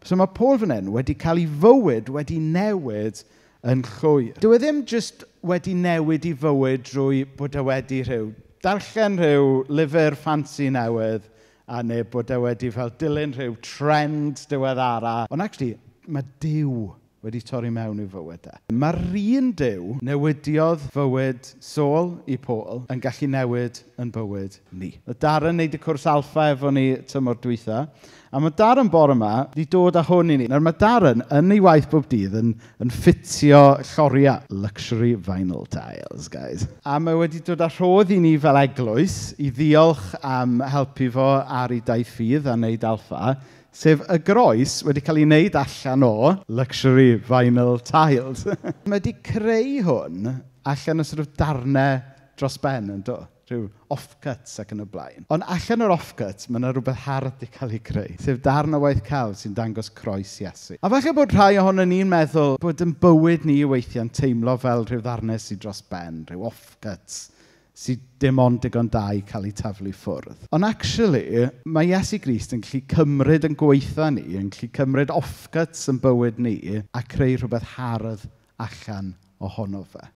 So mae Paul fan hyn wedi cael ei fywyd wedi newid yn llwyr. Dyw e ddim jyst wedi newid ei fywyd drwy bod e wedi rhyw darllen rhyw lyfr ffansi newydd a neu bod e wedi fel dilyn rhyw trend diweddara. Ond actually, mae Duw wedi torri mewn i'w fywyd e. Mae'r un Duw newidiodd fywyd Saul i Paul yn gallu newid yn bywyd ni. Mae Darren wneud y cwrs alpha efo ni tymor dwytha. A mae Darren bore yma wedi dod â hwn i ni. Nawr mae Darren yn ei waith bob dydd yn ffitio lloriau. Luxury vinyl tiles, guys. A mae wedi dod â rhodd i ni fel eglwys i ddiolch am helpu fo ar ei daith ffydd a wneud alpha. Sef y groes wedi cael ei wneud allan o luxury vinyl tiles. Mae wedi creu hwn allan o sort of darnau dros ben yn do? Rhyw offcuts ac yn y blaen. Ond allan o'r offcuts, mae yna rhywbeth hardd wedi cael ei creu. Sef darn o waith celf sy'n dangos croes Iesu. A falle bod rhai ohono ni'n meddwl bod yn bywyd ni weithiau'n teimlo fel rhyw ddarnau sydd dros ben, rhyw offcuts sydd dim ond digon da i cael eu taflu ffwrdd. Ond actually, mae Iesu Grist yn gallu cymryd yn gweitha ni, yn gallu cymryd offcuts yn bywyd ni a creu rhywbeth hardd allan ohono fe.